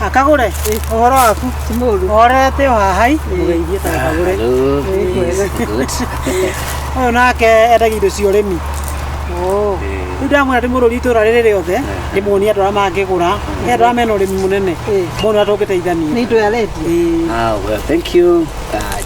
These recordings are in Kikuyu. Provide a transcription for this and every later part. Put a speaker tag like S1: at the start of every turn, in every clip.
S1: Akagũre ũhoro waku.
S2: Ti mũru.
S1: Ũhorete o haha i mũgeithie ta Kagũre.
S3: Hello. Yes, good.
S1: Ũyũ nake endagia indo cia ũrĩmi.
S2: Oh.
S1: Rĩu ndamwĩra ndĩmũrũrie itũra rĩrĩ rĩothe, ndĩmuonie andũ arĩa mangĩgũra, nĩ andũ arĩa mena ũrĩmi mũnene, mone ũrĩa tũngĩteithania.
S2: Nĩ indo arendia.
S1: Ĩĩ.
S3: Ah, well, thank you.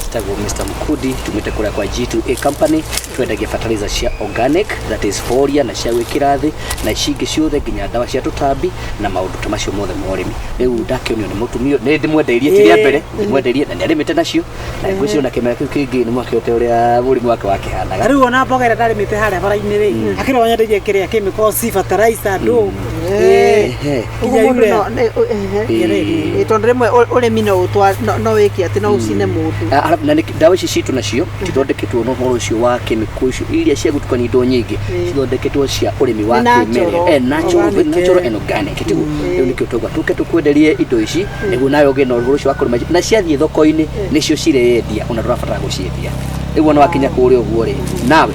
S3: Njĩtagwo Mr. Mukudi, tumĩte kũrĩa kwa G2A Company, twendagia fertilizer cia organic, that is foliar na cia gwĩkĩra thĩ, na ici ingĩ ciothe nginya ndawa cia tũtambi na maũndũ ta macio mothe ma ũrĩmi. Rĩu ndakĩonio nĩ mũtumia, nĩ ndĩmwendeirie ti rĩa mbere, ndĩmwendeirie na nĩ arĩmĩte nacio, na ngwĩciria ona kĩmera kĩu kĩngĩ nĩ mwakĩote ũrĩa mũrimũ wake wakĩhanaga.
S1: Na rĩu ona mboga ĩrĩa ndarĩmĩte harĩa bara-inĩ rĩ, akĩrĩ wanyendeirie kĩrĩa chemicals, fertilizer, ndũ. Ĩĩ.
S3: Ehe.
S2: Ũguo
S1: Nginya
S2: mũndũ
S1: urea.
S2: no nĩ- ehe.
S3: Ĩĩ.
S2: Ĩĩ, tondũ rĩmwe ũrĩmi no no wĩke atĩ no ũcine mũndũ.
S3: Ah, arabu na ndawa ici citũ nacio cithondeketwo na ũhoro ũcio wa chemical icio iria cia gũtukania indo nyingĩ, cithondeketwo cia ũrĩmi wa
S2: Nĩ natural.
S3: kĩmerera, natural,
S1: Organic,
S3: natural
S1: eh.
S3: and organic, tiguo? Rĩu nĩkĩo twauga tũke tũkwenderie indo ici nĩguo nawe ũgĩe na ũhoro ũcio wa kũrĩma, na ciathiĩ thoko-inĩ nĩcio cireyendia, ona ndũrabatara gũciendia. Rĩu wona wakinya kũrĩa ũguo rĩ, nawe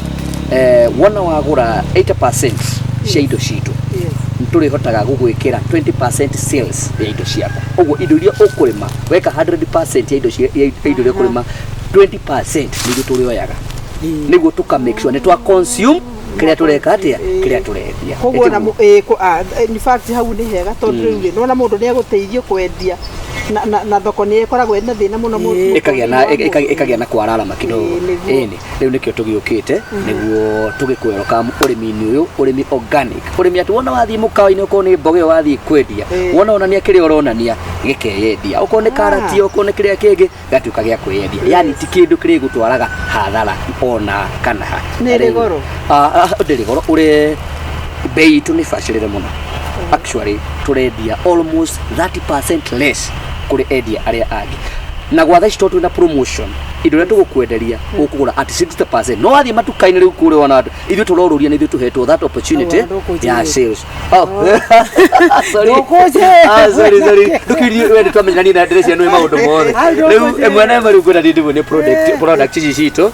S3: wona wagũra 80% cia indo citũ, tũrĩhotaga gũgwĩkĩra 20% sales ya indo ciaku. Ũguo indo iria ũkũrĩma weka 100% ya indo ya indo iria ũkũrĩma, 20% nĩguo tũrĩoyaga, nĩguo tũka make sure nĩ twa consume kĩrĩa tũreka atĩa, kĩrĩa tũrendia.
S2: Koguo na
S3: Ĩtiguo?
S2: In fact hau nĩ hega tondũ rĩu rĩ, nĩwona mũndũ nĩ egũteithio kwendia na thoko nĩ ĩkoragwo ĩna thĩna mũno
S3: Ĩkagĩa na kwararama kidogo.
S2: Ĩĩ, nĩguo.
S3: Ĩni rĩu nĩkĩo tũgĩũkĩte nĩguo tũgĩkwerũka ũrĩmi-inĩ ũyũ, ũrĩmi organic, ũrĩmi atĩ wona wathiĩ mũkawa-inĩ, okorwo nĩ mboga ĩyo wathiĩ kwendia, wona onania kĩrĩa ũronania gĩkeyendia, okorwo nĩ karati, okorwo nĩ kĩrĩa kĩngĩ gatuĩka gĩa kwĩyendia, yani ti kĩndũ kĩrĩgũtwaraga hathara ona kana ha.
S2: Nĩ ĩrĩ goro?
S3: Ah, ah, ndĩrĩ goro, ũrĩ bei itũ nĩ bacĩrĩre mũno. Actually tũrendia almost 30% less kũrĩ endia arĩa angĩ, na gwa thaa ici tondũ twĩna promotion, indo iria tũgũkwenderia ũkũgũra at 60%. No wathiĩ matuka-inĩ rĩu kũrĩa ona andũ ithuĩ tũrorũria, nĩ ithuĩ tũhetwo that opportunity
S1: Au, ndũkũnjĩra.
S3: ya sales. Oh, sorry.
S1: Ndũkũnjĩra.
S3: Ah, sorry, sorry. Ndũkirie we nĩ twamenyeranie na ndĩreciria nĩ maũndũ mothe.
S1: Au,
S3: Rĩu
S1: ndũkũnjĩra.
S3: ĩmwe na ĩmwe rĩu ngwenda ndĩmwe product ici citũ,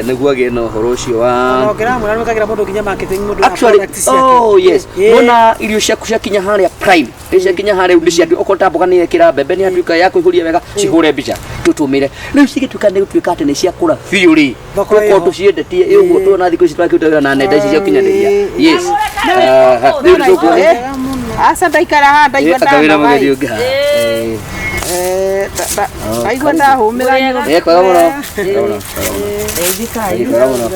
S3: nĩguo agĩe na ũhoro ũcio wa
S1: Ona ũngĩramwĩra nĩwĩkagĩra mũndũ nginya marketing mũndũ na
S3: actually
S1: product ciake.
S3: Oh yes.
S1: Ĩĩ.
S3: Nona irio ciaku ciakinya harĩa prime, nĩ ciakinya harĩa nĩ ciatu, okorwo ta mboga nĩ yekĩra mbembe nĩ yatuĩka ya kũihũria wega, cihũre mbica tũtũmĩre. Rĩu cigĩtuĩka nĩ gũtuĩka atĩ nĩ ciakũra biũ rĩ,
S1: Thoko
S3: tũkorwo
S1: ĩho.
S3: tũciendetie ĩ ũguo tuona thikũ ici twakĩruta wĩra na nenda ici cia ũkinyanĩria. Yes. Ah, rĩu nĩ tũkuona.
S2: Aca, ndaikara haha ndaigua
S3: Anga wĩna
S2: ndanoga
S3: mũgeni
S2: ĩ.
S3: ũngĩ haha. Eh.
S2: Eh, ndaigua ndahũmĩra nyũmba.
S3: Eh, kwega mũno. Kwega mũno, kwega mũno. Eh, kwega mũno.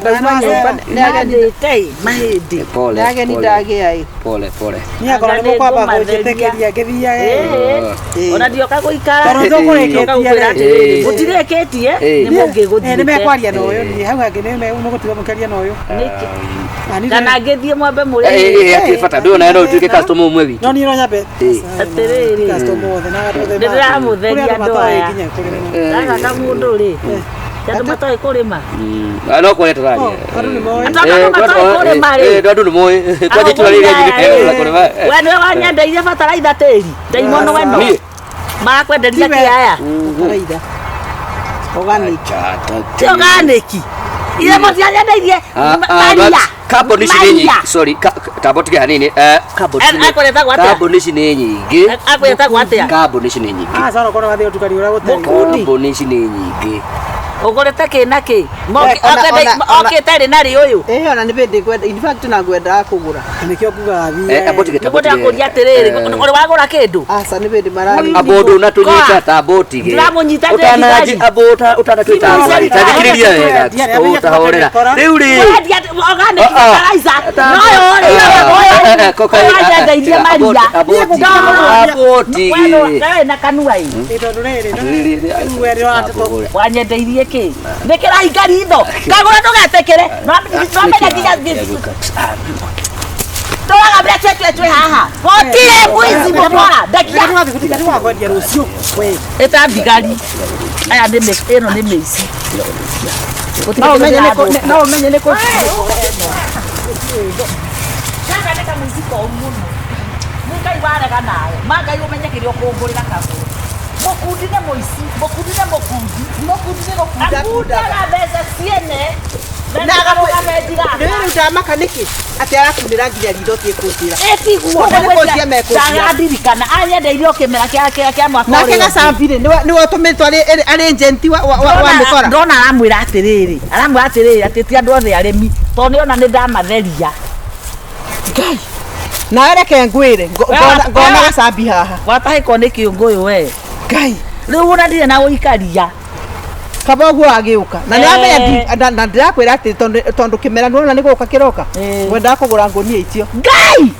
S2: Ndauma nyũmba nĩ ageni.
S4: Nandĩte mahĩndĩ.
S3: Pole,
S2: Nĩ ageni
S3: pole.
S2: ndagĩa ĩ.
S3: Pole, pole.
S1: Niĩ akorwo nĩ mũkwamba kũnjĩtĩkĩria ngĩthiage.
S4: Ĩĩ. Ona ndioka gũikara.
S1: Tondũ tũkũrĩkĩtie
S4: Ndioka gũkwĩra
S1: rĩ.
S4: atĩrĩrĩ,
S3: Ĩĩ.
S4: mũtirĩkĩtie
S3: Ĩĩ.
S4: nĩ mũngĩgũthiĩte.
S1: Nĩ mekwaria na ũyũ, niĩ hau hangĩ nĩ mũgũtiga mũkĩaria na ũyũ.
S4: Nĩkĩ?
S1: Na niĩ
S4: Kana ngĩthiĩ mwambe mũrĩe.
S3: Eh, eh, hatirĩ bata, ndũĩ onawe no ũtuĩke customer ũmwe witũ.
S1: No niĩ no nyambe.
S3: Ĩĩ.
S4: Atĩrĩrĩ.
S1: Customer othe na andũ othe.
S4: Nĩ ndĩramũtheria
S1: Kũrĩ andũ
S4: andũ
S1: matoĩ
S4: aya.
S1: nginya kũrĩma.
S4: Gaka kamũndũ rĩ. Ti andũ matoĩ kũrĩma.
S3: Ah, no kwaria tũraria.
S1: Oh, andũ nĩ moĩ.
S4: Andũ andũ matoĩ kũrĩma rĩ.
S3: Andũ nĩ moĩ. Kwanja itura rĩrĩa nyingĩ kũrĩma.
S4: We nĩwe wanyendeirie bataraitha tĩri. Ndaimono we no.
S3: Niĩ?
S4: Marakwenderia
S1: Tiwe.
S4: kĩ aya?
S2: Bataraitha. Organic.
S4: Ti organic. Ithe mũtianyendeirie
S3: Ah, ah,
S4: maria.
S3: but carbon ici nĩ nyingĩ.
S4: Maria.
S3: Sorry, tamba tuge hanini. Carbon ici nĩ-
S4: Akwĩretagwo atĩa?
S3: carbon ici nĩ nyingĩ.
S4: Akwĩretagwo atĩa?
S3: Carbon ici nĩ nyingĩ.
S1: Ah, sasa unakuwa unathiĩ ũtukani ũrĩa gũtarĩ.
S4: Mũkundi.
S3: Carbon ici nĩ nyingĩ.
S4: Ũgũrĩte kĩ na kĩ?
S2: Ona-
S4: Okĩte rĩ na rĩ ũyũ?
S2: Ĩĩ, ona nĩ bĩndĩ ngwenda, in fact na ngwendaga kũgũra.
S1: Nĩkĩo ngugaga thiĩ.
S3: Amba tuge,
S4: Nĩguo
S3: tamba tuge.
S4: ndakũria atĩrĩrĩ, ũrĩ wagũra kĩndũ?
S2: Aca, nĩ bĩndĩ mararĩ.
S3: Amba ũndũ ũnatũnyita, tamba ũtige.
S4: Ndĩramũnyita ndĩ
S3: Ũtananji-
S4: thigari.
S3: amba ũtanatwĩta thigari. Ta thikĩrĩria wega. Ũtahorera. Rĩu rĩ.
S4: Ũrendia organic
S3: Ah, ah.
S4: fertilizer. No ũyũ rĩ,
S3: Eh, eh,
S4: ũyũ
S3: eh,
S4: ũyũ wanyendeirie maria.
S3: amba ũtige.
S4: We ndũrĩ na kanua ĩ.
S1: Ĩ, tondũ rĩrĩ, no-
S3: Atĩrĩrĩ,
S1: rĩu we nĩũratũtũ-
S4: Wanyendeirie kĩ? Nĩ kĩrahinga ritho. Kagũra ndũgetĩkĩre. Nwamenya nginya tũraga mbere twetwe twĩ haha. Gũtirĩ mũici mũkora. Ndekia.
S1: Nĩ tũrathiĩ gũtuĩka nĩ wakwendia rũciũ. We.
S4: Ĩta thigari. Aya nĩ ĩno nĩ mĩici. Gũtirĩ
S2: No
S4: kĩndũ
S2: ũmenye nĩ kũ-
S4: kĩrathũka.
S2: no ũmenye nĩ kũ-
S4: Gaka nĩ kamũici koru mũno. Nĩ Ngai warega nawe. Ma Ngai ũmenye kĩrĩa ũkũngũrĩra kagũrũ. Mũkundi nĩ mũici, mũkundi nĩ mũkundi.
S2: Mũkundi nĩ gũkunda
S4: Akundaga mbeca ciene.
S2: Na rĩu ndamaka nĩkĩ atĩ arakunĩra nginya ritho tie kũnjĩra.
S4: Ĩtiguo.
S2: Koguo nĩ kũnjia mekũnjia.
S4: Ndarandirikana anyendeirio kĩmera kĩa mwaka
S2: Nake
S4: ũrĩa ũngĩ.
S2: gacambi rĩ nĩwe ũtũmĩtwo arĩ agent wa mĩkora.
S4: Ndona aramwĩra atĩrĩrĩ, aramwĩra atĩrĩrĩ atĩ ti andũ othe arĩmi tondũ nĩona nĩ ndamatheria.
S2: Ngai. Nawe reke ngwĩre ngona gacambi haha.
S4: Watahĩkwo nĩ kĩũngũyũ we.
S2: Ngai.
S4: Rĩu ona ndirĩ na gũikaria.
S2: Kaba ũguo agĩũka na nĩ amenya na ndĩrakwĩra atĩ tondũ kĩmera nĩwona nĩ gũka kĩroka ngwendaga kũgũra ngũnia icio.
S4: Ngai!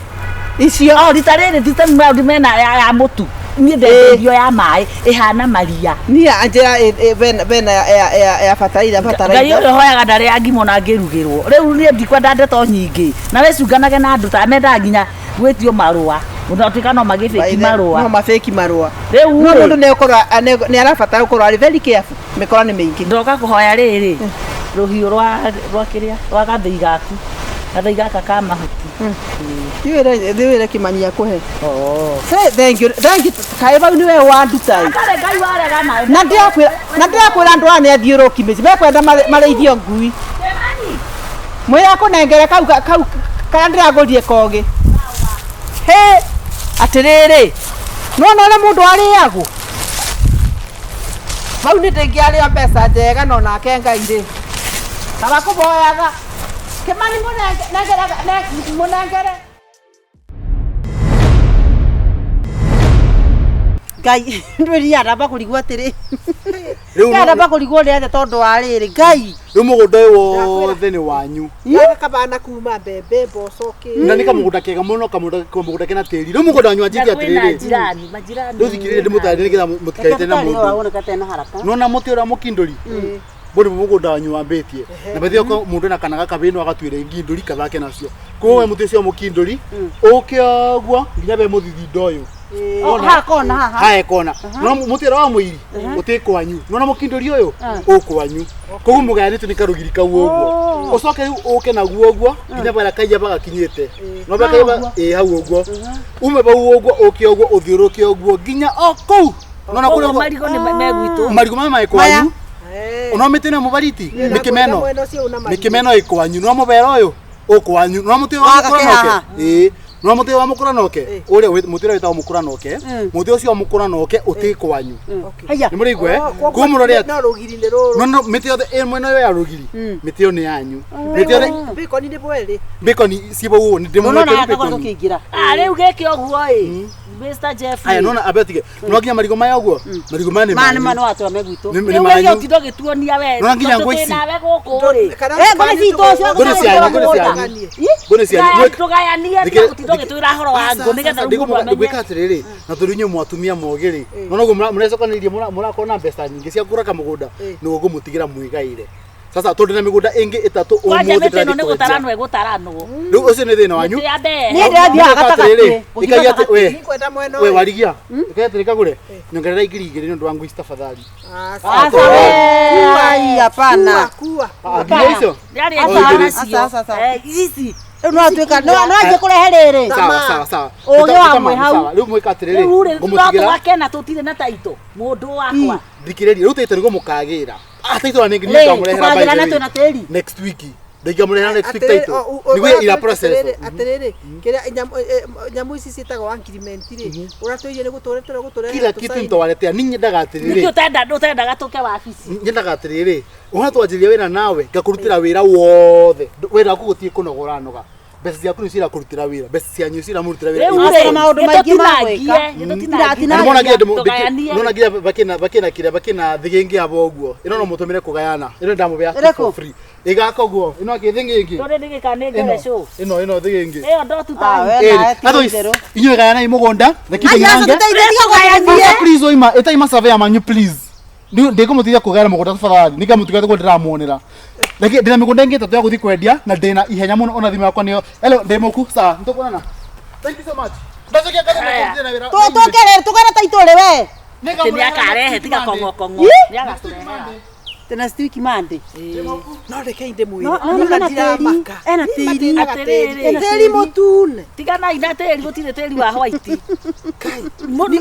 S2: Icio.
S4: O rita rĩrĩ ti maũndũ mena ya mũtu. Niĩ ndendeirio ya maĩ ĩhana maria.
S2: Niĩ anjĩra bena ya bataraitha bataraitha.
S4: Ngai ũrĩa ũhoyaga ndarĩ angimwo na angĩrugĩrwo. Rĩu niĩ ndikwenda ndeto nyingĩ. Na wĩcunganage na andũ ta mendaga nginya gwĩtio marũa. Ũnatuĩka no magĩbĩki marũa.
S2: No mabĩki marũa.
S4: Rĩu
S2: no mũndũ nĩ arabatara gũkorwo arĩ very careful. Mĩkora nĩ mĩingĩ.
S4: Ndoka kũhoya rĩrĩ rũhiũ rwa kĩrĩa rwa gathĩi gaku. Gathĩi gaka ka mahuti.
S2: Thiwĩre Kĩmani akũhe. Say thank you. Thank you. Kaĩ bau nĩwe wanduta.
S4: Atarĩ Ngai warega nawe.
S2: Na ndĩrakwĩra andũ aya nĩ athiũrũki mĩciĩ. Mekwenda marĩithio ngui. Mwĩre akũnengere kau karĩa ndĩragũrire kogĩ. Hĩ! Atĩrĩrĩ. Nĩwona ũrĩa mũndũ arĩagwo? Bau nĩ ndĩngĩarĩo mbeca njega no nake Ngai rĩ. Kaba kũboyaga. Kĩmani mũnengere.
S1: Ngai ndwĩria ndamba kũrigwo atĩrĩ. Ndamba kũrigwo nĩ atĩa tondũ wa rĩrĩ Ngai.
S5: Rĩu mũgũnda ũyũ wothe nĩ wanyu.
S2: Kabana kuma mbembe mboco kĩ.
S5: Na nĩ kamũgũnda kega mũno kamũgũnda kena tĩri. Rĩu mũgũnda wanyu wanjĩtie atĩrĩrĩ. Rĩu thikĩrĩria ndĩmũtarĩrie nĩgetha mũtikaite na mũndũ. Nona mũtĩ ũrĩa mũkindũri. Bũrĩ mũgũnda wanyu wambĩtie. Na bethe ko mũndũ na kana gakabĩ no agatuĩre ngindũri kathake nacio. Koguo we mũtĩ ũcio mũkindũri ũke ũguo nginya be mũthithindo ũyũ.
S1: Ha kona haha.
S5: Ha kona. No mũtĩ ũrĩa wa mũiri ũtĩ kwanyu. Nona mũkindũri ũyũ ũkwanyu. Koguo mũgayanĩtio nĩ karũgiri kau ũguo. Ũcoke rĩu ũke naguo ũguo nginya barĩa kaiyaba gakinyĩte. No barĩa kaiyaba ĩ hau ũguo. Ume bau ũguo ũke ũguo ũthiũrũke ũguo nginya o kũu. Nona kũrĩa
S4: marigũ nĩ megwitũ.
S5: Marigũ maya me kwanyu. Ona mĩtĩ ĩno mũbariti mĩkĩmeno. Mĩkĩmeno ĩ kwanyu. No mũbera ũyũ ũkwanyu. No mũtĩ wa mũkũranoke. Ĩ. No mũtĩ wa mũkũranoke ũrĩa mũtĩ ũrĩa wĩtagwo mũkũranoke mũtĩ ũcio wa mũkũranoke ũtĩ kwanyu. Nĩ mũrĩigua koguo mũrore
S2: no rũgiri nĩ rũrũ.
S5: No mĩtĩ yothe ĩ mwena ũyũ ya rũgiri mĩtĩ ĩyo nĩ yanyu. Mĩtĩ yothe
S2: bĩkoni nĩ bwerĩ.
S5: Bĩkoni ciĩ bau ũguo nĩ ndĩmũgwetire bĩkoni.
S4: Rĩu gĩkĩ ũguo ĩ. Mr. Jeffrey.
S5: Aya nona abetige. No nginya marigũ maya ũguo. Marigũ maya nĩ
S1: manyu. Maya nĩ watũra megwitũ.
S5: Nĩ manyu.
S4: Rĩu ũtindo gĩtuonia we.
S5: Nona nginya ngũ ici.
S4: Nawe gũkũ rĩ.
S1: Ngũ citũ ũcio.
S5: Ngũ nĩ cianyu, ngũ nĩ cianyu. Ngũ nĩ cianyu.
S4: Tũgayanie tiga gũtinda ũgĩtwĩra horo wa ngũ nĩgetha rĩu mũndũ amenye.
S5: Ngwĩka atĩrĩrĩ, na tondũ inyuĩ mwatumia mogĩ rĩ. Nona ũguo mũrecokanĩrĩria mũrakorwo na mbeca nyingĩ cia kũgũra kamũgũnda nĩguo ngũmũtigĩra mwĩgaĩre. Sasa tondũ na mĩgũnda ĩngĩ ĩtatũ
S4: Kwanja
S5: ũmũthĩ
S4: mĩtĩ ĩno
S5: ndĩrathiĩ
S4: nĩ
S5: kwendia.
S4: gũtaranwo ĩgũtaranwo.
S5: Rĩu ũcio nĩ thĩna wanyu.
S4: Mĩtĩ ya mbere.
S1: Niĩ ndĩrathiĩ gatagatĩ.
S5: Ĩkai atĩ we
S2: Nĩngwenda mwena
S5: we
S2: ũyũ.
S5: warigia. Ĩkai atĩrĩ kagũre. Nyongerera 2000 nĩ ũndũ wa ngũ ici tafadhali.
S1: Aca we. Ai hapana.
S2: Kua.
S5: Nginya icio.
S4: Rĩarĩ
S5: Aca,
S4: ĩngĩ
S1: aca,
S4: nacio.
S1: aca, aca.
S4: Ici.
S1: Rĩu no atuĩka no anjie kũrehe rĩrĩ.
S5: Sawa sawa sawa.
S1: Ũgĩ wa mwĩ hau.
S5: Rĩu mwĩka atĩrĩrĩ.
S4: Rĩu rĩ no
S5: Ngũmũtigĩra.
S4: tũgakena tũtirĩ na taito mũndũ wakwa.
S5: Thikĩrĩria rĩu taito nĩguo mũkagĩra. Ah taito na nĩngĩ
S1: Rĩ,
S5: nĩngamũrehera
S1: tũkagĩra
S5: by
S1: na
S5: the way.
S1: twĩna tĩri.
S5: Next week. Ndingĩamũrehera next week taito. Nĩguo ira process.
S2: Atĩrĩrĩ, kĩrĩa nyamũ ici ciĩtagwo agreement rĩ, ũratwĩire nĩ gũtũretera gũtũrehera
S5: Kila kitu nitawaletea. Ninyi nyendaga atĩrĩrĩ.
S4: Nĩkĩ ũtendaga tũke wabici?
S5: Nyendaga atĩrĩrĩ. Ũhana twanjĩrĩria wĩra nawe ngakũrutĩra wĩra wothe. Wĩra waku gũtirĩ kũnogora noga. Mbeca ciaku nĩ cirakũrutĩra wĩra. Mbeca cianyu ciramũrutĩra wĩra.
S4: Rĩu
S1: Aca
S4: rĩ,
S1: maũndũ maingĩ ma gwĩka.
S4: nĩtũtinangie.
S5: Na nĩmwona nginya
S4: Tũgayanie.
S5: nĩmwona nginya bakĩna kĩrĩa bakĩna thĩgĩngĩ abo ũguo. Ĩno no mũtũmĩre kũgayana. Ĩno ndamũbea
S1: Ĩrĩkũ?
S5: for free. Ĩgaka ũguo. Ĩno akĩ thĩgĩngĩ.
S4: Ndũrĩ nĩgĩka nĩ ngere cũ.
S5: Ĩno thĩgĩngĩ.
S4: Ĩyo ndotu
S1: Ah,
S4: ta.
S1: we nawe ti
S5: Otherwise,
S1: itherũ.
S5: inyuĩ gayanai mũgũnda. Reke
S1: Ai, aca
S5: ndinange.
S1: tũteithie
S5: Aca, please oima ĩtai masurveyor manyu please. Ndĩkũmũteithia kũgayana mũgũnda tafadhali. Nĩngamũtiga tũguo ndĩramuonera. Reke ndĩna mĩgũnda ĩngĩ ĩtatũ ya gũthiĩ kwendia na ndĩna ihenya mũno ona thimũ yakwa nĩyo. Hello, ndĩ mũku. Sawa, nĩtũkuonana. Thank you so much. Ndacokia ngatho nĩ na wĩra.
S1: Tũke rĩrĩ tũgere taito rĩ we.
S4: Atĩ nĩakarehe tiga kong'okong'o. Nĩagatũrehera.
S1: Tena week Monday.
S2: No reke ndĩmwĩre.
S1: No no
S2: Nona
S1: ena tĩri.
S2: ndiramaka.
S1: Ena tĩri.
S4: Atĩrĩrĩ.
S2: Tĩri mũtune.
S4: Tiganai na tĩri gũtirĩ tĩri wa white.
S2: Niĩ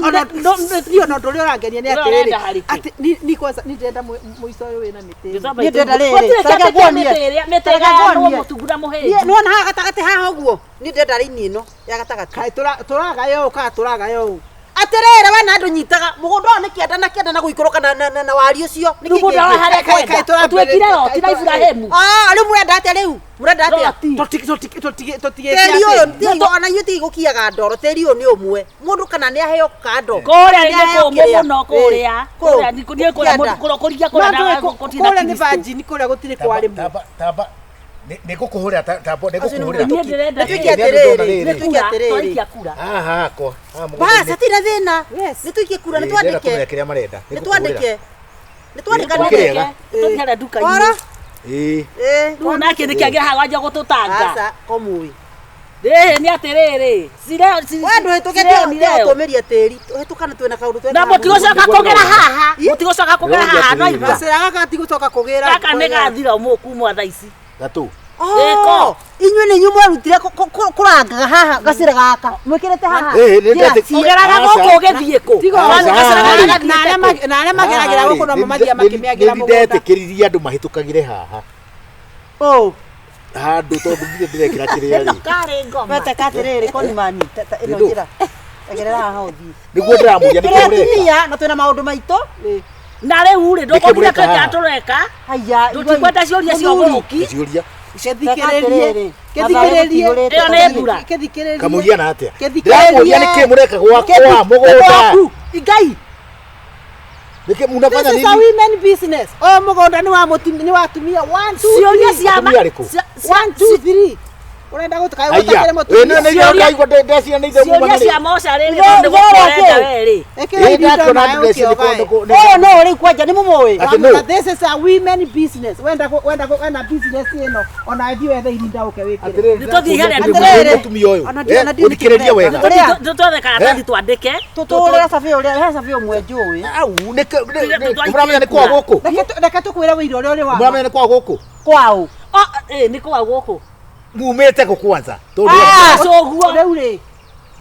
S2: ona ũndũ ũrĩa ũrangenia nĩ
S4: Ũrĩa
S2: atĩrĩrĩ
S4: ũrenda harĩkũ?
S2: atĩ ni kwanza ni ndĩrenda mũico ũyũ wĩna mĩtĩ ĩno.
S1: Niĩ ndĩrenda rĩrĩ,
S4: Gũtirĩ
S1: ta
S4: kĩndũ
S1: reke
S4: kĩa
S1: nguonie.
S4: mĩtĩ ĩrĩa mĩtĩ
S1: Ta reke
S4: ĩgayanwo
S1: nguonie.
S4: mũtungu na
S1: Niĩ-
S4: mũhĩnju.
S1: nĩwona haha gatagatĩ haha ũguo niĩ ndĩrenda raini ĩno ya gatagatĩ.
S2: Kaĩ tũragaya ũũ kana tũragaya ũũ?
S1: Atĩrĩrĩ we na andũ nyitaga mũgũnda ũyũ nĩ kĩanda na kĩanda na gũikũrũka na wariĩ ũcio. Nĩkĩ
S4: Rĩu mũndũ
S1: kĩngĩ?
S4: wa harĩa
S2: Kaĩ- kaĩ
S4: kwenda.
S2: tũrambĩrĩria-
S4: Ũtuĩkire roti na
S2: kaĩ
S4: Iburahĩmu.
S1: Ah, rĩu mũrenda atĩa rĩu? Mũrenda atĩa?
S4: Roti.
S2: Tũtigĩte
S1: Tĩri ũyũ ona inyuĩ tigũkiaga ndoro, tĩri ũyũ nĩ ũmwe. Mũndũ kana nĩ aheo kando.
S4: Kũrĩa
S1: Nĩ
S4: nĩ
S1: aheo
S4: kũmũ
S1: kĩrĩa.
S4: mũno kũrĩa.
S1: Ĩ,
S4: Kũrĩa nĩ kũrĩa
S1: Kĩanda.
S4: kũrĩa kũrĩa kũrĩa na gũtirĩ na
S2: Kũrĩa nĩ
S4: Kristo.
S2: virgin, kũrĩa gũtirĩ kwarĩmwo.
S6: Tamba nĩ ngũkũhũrĩra tamba nĩ
S1: Acio nĩ
S6: ngũkũhũrĩra.
S4: Niĩ ndĩrenda
S1: Nĩ tuĩke
S6: Nĩ andũ ndona
S1: atĩrĩrĩ,
S6: rĩrĩ.
S1: nĩ tuĩke atĩrĩrĩ.
S4: Twaikia kura.
S6: Haha hakwa. Haha
S1: Bas,
S6: mũgũnda-inĩ.
S1: hatirĩ thĩna.
S2: Yes.
S1: Nĩ tuikie kura, nĩ
S6: Ĩ, ndĩrenda
S1: twandĩke.
S6: kũmenya kĩrĩa marenda.
S1: Nĩ twandĩke. Nĩ twandĩkanĩre.
S6: Kĩrĩega.
S4: Tũthiĩ harĩa nduka-inĩ.
S1: Ora.
S6: Ĩ.
S1: Ĩ.
S4: Rĩu nake nĩkĩ agĩra haha wanjia gũtũtanga.
S1: Aca, komũĩ.
S4: Rĩrĩ nĩ atĩrĩrĩ. Cireo
S1: We ndũhĩtũke tũmĩria tĩri. Hĩtũkana twĩna kaũndũ twĩna.
S4: Na mũtigũcoka kũgera haha. Mũtigũcoka kũgera haha no igua.
S2: Gacĩra gaka gatigũcoka kũgĩra.
S4: Gaka nĩ gathira mũkumwa thaa ici.
S6: Gatũ.
S1: Oh, inyuĩ nĩ inyuĩ mwerutire kũrangaga haha gacĩra gaka mwĩkĩrĩte haha.
S6: Ĩ, nĩ
S1: Njĩra
S6: ndetĩ-
S4: Ũgeraga
S6: Aca.
S4: gũkũ ũgĩthiĩ kũ?
S2: Tiga
S6: Aca,
S4: Gacĩra gaka
S6: rĩ.
S4: gathiĩte kũ?
S2: Na arĩa mageragĩra gũkũ no mathiaga makĩmĩagĩra
S6: Nĩ
S2: mũgũnda.
S6: ndetĩkĩririe andũ mahĩtũkagĩre haha.
S1: Oh,
S6: Handũ tondũ ndirĩ ndĩrekĩra kĩrĩa rĩ.
S4: Karĩ ngoma.
S1: weteka atĩrĩrĩ konimani ĩno
S6: Nĩ ndũ.
S1: njĩra. Egerera haha ũthiĩ.
S6: Nĩguo ndĩramũria nĩkĩo
S1: Tũrĩ
S6: mũreka.
S1: atumia na twĩna maũndũ maitũ.
S4: Na rĩu rĩ
S6: Nĩkĩ
S4: ndũkũrire
S6: mũreka
S4: twĩka
S6: haha?
S4: tũreka.
S1: Haya,
S4: Tũtikwenda ciũria cia ũgũrũki.
S6: Ciũria.
S2: Gĩthikĩrĩrie. Gĩthikĩrĩrie.
S4: Ĩyo nĩ mbura.
S2: Gĩthikĩrĩrie.
S6: Kamũhiana atĩa?
S2: Gĩthikĩrĩrie.
S6: Ndĩramũria nĩkĩ mũreka gwakwa mũgũnda.
S2: Gwaku. Ngai.
S6: Nĩkĩ munafanya
S2: This is a
S6: nini?
S2: women business. Ũyũ mũgũnda nĩ wa mũtumia, nĩ wa atumia. 1 2
S4: Ciũria
S2: 3.
S4: cia ma.
S6: Atumia arĩkũ?
S2: 1 2 3. Ũrenda gũtuka
S6: Aya.
S2: gũtakĩrĩ
S6: Ĩ,
S2: mũtumia.
S6: nĩ nĩ ndaigua ndeciria nĩ ithe muma
S4: Ciũria
S6: na
S4: cia
S6: rĩ.
S4: mocarĩ rĩ
S1: Ithe-
S4: tondũ
S1: ithe
S4: gũkũ ũrenda
S1: ũrĩa
S4: we rĩ.
S2: Ĩkĩra
S6: Ĩ,
S2: irinda
S6: ndakĩona
S2: nawe
S6: ndĩreciria
S2: ũkĩogae.
S6: nĩ kũ-
S1: Ũyũ no rĩu kwanja nĩ mũmũĩ.
S6: Atĩ nũ?
S2: Wamũra, This is a women business. Wenda wenda wenda business ĩno ona ithuĩ wethe irinda ũke wĩkĩre.
S6: Atĩrĩrĩ,
S4: Nĩ tũthiĩ harĩa
S6: ndĩramũria
S1: nduka-inĩ.
S6: mũtumia ũyũ.
S1: Ona ndiũ- ona ndiũ
S6: Ũthikĩrĩrie wega.
S1: Ũrĩa?
S4: Tũtwethe karatathi twandĩke.
S1: Tũtũrĩra cabi ũrĩa, he cabi ũmwe njũĩ.
S6: Au, mũramenya nĩ kwa gũkũ?
S2: Reke tũkwĩre wĩira ũrĩa ũrĩ wa.
S6: Mũramenya nĩ kwa gũkũ?
S1: Kwaũ.
S4: Oh, ĩ nĩ kwa gũkũ.
S6: Mumĩte kũ kwanza? Tondũ
S4: Cũguo.
S2: Rĩu rĩ.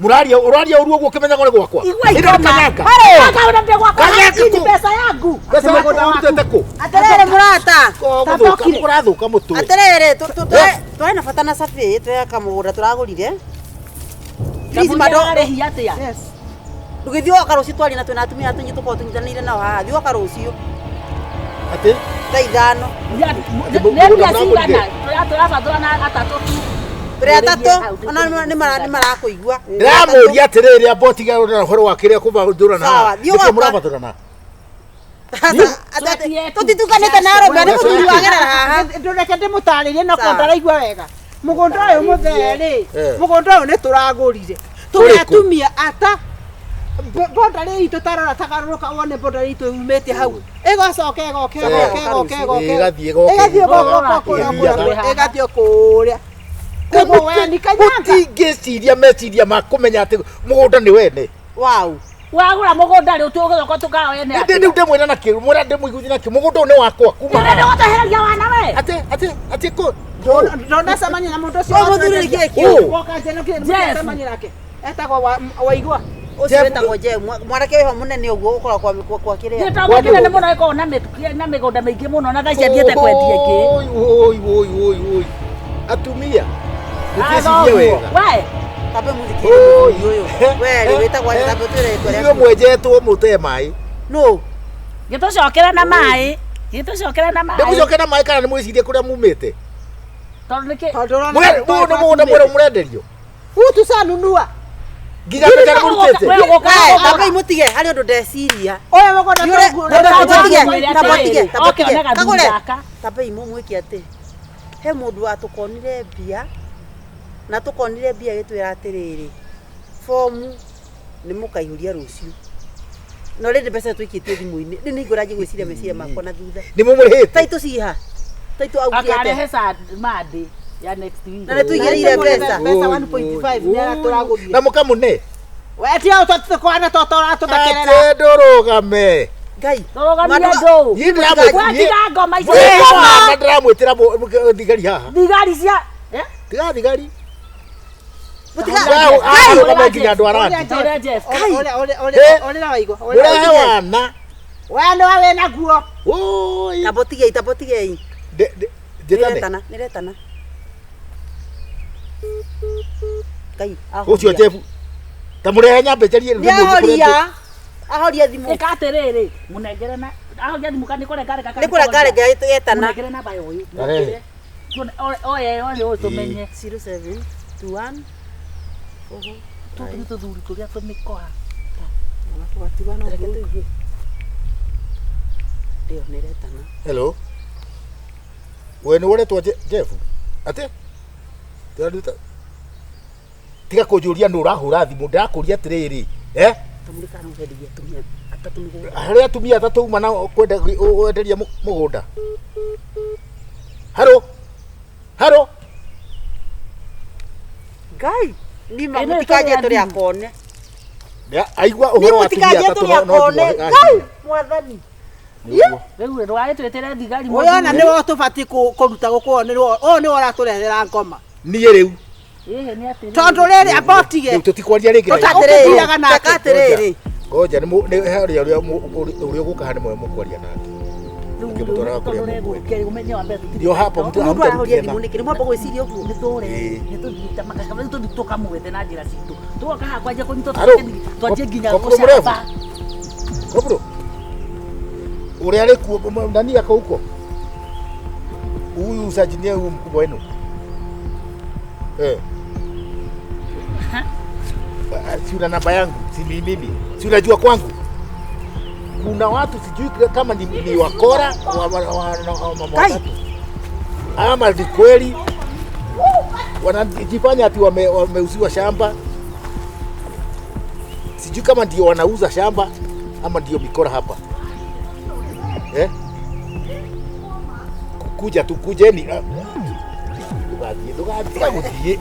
S6: mũraria ũraria ũru ũguo ũkĩmenyaga nĩ gwakwa.
S4: Igua
S6: Ĩno nĩ
S4: ikoma.
S6: kanyanga.
S4: Kaka ũrenda gwakwa.
S6: Kanyanga
S4: Hii ni
S6: kũ?
S4: mbeca yangu.
S6: Mbeca waku ũrutĩte kũ?
S1: Atĩrĩrĩ mũrata.
S6: Gũthũka kũrathũka mũtwe.
S1: Atĩrĩrĩ twarĩ na bata na cabi twĩ kamũgũnda tũragũrire. Please
S4: Kamũira
S1: mado
S4: arĩhi atĩa?
S2: Yes.
S1: ndũgĩthiĩ woka rũciũ twarie na twĩna atumia tũnyitũ tũkorwo tũnyitanĩire nao haha. Thiĩ woka rũciũ
S6: Atĩ
S1: thaa ithano.
S4: Nĩ mbia cigana? Tũrabatũrana atatũ tu.
S1: Tũrĩ atatũ ona nĩ marakũigua.
S6: ndĩramũria atĩrĩrĩ amba ũtige ũhoro wa kĩrĩa kũbathũrana.
S1: Sawa, thiĩ
S6: Nĩkĩ
S1: gwakwa.
S6: mũrabathũrana?
S1: Tũtitukanĩte na arũme nĩ mũthuri wagerera haha.
S2: Ndũreke ndĩmũtarĩrie no
S1: Sawa.
S2: kwa ndaraigua wega. Mũgũnda ũyũ mũthee rĩ,
S6: Eh.
S2: mũgũnda ũyũ nĩ tũragũrire. Tũrĩ
S6: Ũrĩkũ?
S2: atumia ata boundary itũ tarora tagarũrũka wone boundary itũ yumĩte hau. Ĩgacoka ĩgoka ĩgoka ĩgoka ĩgoka.
S6: Ĩgathiĩ ĩgoka,
S2: Ĩgathiĩ
S6: ĩgoka,
S2: ĩgoka kũrĩa
S6: ĩthiaga.
S2: kũrĩa ĩgathiĩ kũrĩa. Koguo we nĩ kanyanga.
S6: Mũtingĩciria meciria ma kũmenya atĩ mũgũnda nĩ wene.
S1: Wow.
S4: Wagũra mũgũnda rĩ tũgũcoka tũkawene
S6: Ndĩ rĩu ndĩmwĩra na kĩ mwĩra ndĩmũiguithie na kĩ mũgũnda ũyũ nĩ wakwa kuma
S4: Nĩ
S6: haha.
S4: gũtehereria wana we.
S6: Atĩ atĩ atĩ kũ
S2: Ndonacemania na mũndũ ũcio.
S1: Ũyũ mũthuri nĩ kĩĩ kĩu?
S2: Woka njeno kĩrĩ
S4: Jeff.
S2: mũcemania nake. Etagwo Waigua.
S1: Ũcio
S6: Jeff-
S1: wĩtagwo Jeff mwanake wĩho mũnene ũguo ũkoragwo kwa kĩrĩa.
S4: Nĩ tondũ kĩnene mũno ĩkoragwo na mĩgũnda mĩingĩ mũno na thaa ici athiĩte kwendia ĩngĩ.
S6: Oi oi oi oi oi. Atumia. Mũtiĩcirie wega.
S4: We,
S1: Tambe mũthikĩrĩrie mũthuri ũyũ. We rĩ wĩtagwo atĩa? Tambe ũtwĩre rĩtwa
S6: Ithuĩ
S1: rĩaku.
S6: mwenjetwo mũte maĩ.
S1: Nũ?
S4: gĩtũcokere na maĩ. Gĩtũcokere na maĩ.
S6: Ndĩmũcoke na maĩ kana nĩmwĩcirie kũrĩa mumĩte?
S4: Tondũ nĩkĩ
S2: Tondũ ũrona
S6: Mũyũ nĩ mũgũnda mwerũ mũrenderio.
S2: Huu tucanunua.
S6: Nginya mbeca nĩmũrutĩte.
S4: We ũgũka
S1: We tambe mũtige harĩ ũndũ ndeciria.
S2: Ũyũ mũgũnda
S1: Tambe mũtige, tambe
S4: Oke,
S1: mũtige.
S4: one gathuri
S1: Kagũre.
S4: gaka.
S1: Tambe imũmwĩke atĩ he mũndũ watũkonire mbia na tũkonire mbia agĩtwĩra atĩrĩrĩ fomu nĩ mũkaihũria rũciũ no rĩndĩ mbeca tũikĩtie thimũ-inĩ rĩu nĩ ngũranjie gwĩciria meciria makwa na thutha
S6: Nĩ mũmũrĩhĩte.
S1: taitũ ciha taitũ augire
S4: Akarehe
S1: atĩa
S4: Monday ya next week.
S1: Na nĩ tũigĩrĩire mbeca
S2: Mbeca 1.5 nĩ aratũragũrire.
S6: Na mũkamũne.
S2: We ti au tũkwana tũratũthekerera.
S6: Atĩ ndũrũgame.
S1: Ngai
S4: Tũrũgamie
S1: Mandũ-
S4: andũ.
S6: Niĩ ndĩramwĩ-
S4: Watiga ngoma icio.
S6: Niĩ ndĩramwĩtĩra thigari haha.
S4: Thigari cia eh?
S6: Tiga thigari. Arũgame nginya andũ arandi.
S4: Ta ũrĩa Jeff.
S2: Ũrĩa waigua.
S6: Mũrehe wana.
S2: We nĩwe wĩna guo.
S6: Oi.
S1: Tambotigei, tambotigei.
S6: Njĩtane.
S1: Nĩretana, nĩretana. Ngai,
S6: Ũcio
S1: ahoria.
S6: Jeff. Ta mũrehe nyambe njarie
S1: Nĩ ahoria. Ahoria thimũ.
S4: Ĩka atĩrĩrĩ, mũnengere na ahoria thimũ kana nĩ kũrengarega kana
S1: Nĩ kũrengarega yetana.
S4: Mũnengere namba ya ũyũ.
S6: Arehe.
S4: Tuone oye oye ũyũ tũmenye.
S1: 07 21
S4: Tũtũ nĩ tũthuri tũrĩa tũmĩkoa.
S1: Reke tũigue. Ĩyo nĩretana.
S6: Hello. We nĩ ũretwo Jeff? Atĩ? Ndĩraruta. Tiga kũnjũria nũ ũrahũra thimũ, ndĩrakũria atĩrĩrĩ. Eh?
S1: Kamũrĩ kana ũrenderia atumia atatũ mĩgũnda.
S6: Harĩ atumia atatũ uma na kwenda wenderia mũgũnda. Haro. Haro.
S1: Ngai, nima
S4: Ĩno
S1: mũtikanjie
S4: ĩtũrĩa
S1: tũrĩ
S4: thimũ.
S1: akone.
S6: Aigua
S1: Ni
S6: ũhoro wa atumia
S1: mũtikanjie
S6: atatũ
S1: tũrĩ
S6: no no
S1: akone. Ngai, mwathani.
S6: Nĩguo.
S4: Rĩu ndũgagĩtwĩtĩre thigari
S2: Ũyũ ona nĩwe ũtũbatiĩ kũruta gũkũ ũyũ nĩwe ũratũrehera ngoma.
S6: Niĩ rĩu.
S4: Ĩhĩ nĩ atĩrĩrĩ.
S2: Tondũ rĩrĩ amba ũtige.
S6: Rĩu tũtikwaria rĩngĩ.
S2: Tũta-
S1: Atĩrĩrĩ,
S2: Ũkĩthiaga nake.
S1: teka atĩrĩrĩ.
S6: Ngoja nĩ harĩa ũrĩa ũrĩa ũgũka haha nĩ mwe mũkwaria nake. Ũkĩmũtwaraga kũrĩa mũkwenda.
S4: Ũmenye wambe tũtirĩ.
S6: Ndio hapa mtu
S1: Mũndũ arahoria
S6: hamtarudia
S1: thimũ nĩkĩ? Nĩ mwamba gwĩciria ũguo.
S4: Nĩ tũre
S6: Ĩĩ.
S4: nĩ tũthiĩte makaka rĩu tũthiĩ tũkamwethe na njĩra citũ tũgoka haha kwanjia kũnyitwo
S6: Aro,
S4: twanjie nginya
S6: kopro mrefu.
S4: gũcamba.
S6: Kopro. Ũrĩa arĩ kuo nani ako huko? Huyu sajinia huyu mkubwa wenu. Eh. Si una namba yangu, si ni mimi. Si unajua kwangu. Kuna watu sijui kama ni wakora wa mama watatu. Ama ni kweli wanajifanya ati wameuziwa shamba. Sijui kama ndio wanauza shamba ama ndio mikora hapa. Eh? Kuja tu kujeni. Ndũgathiĩ, ndũgathiĩ gũthiĩ.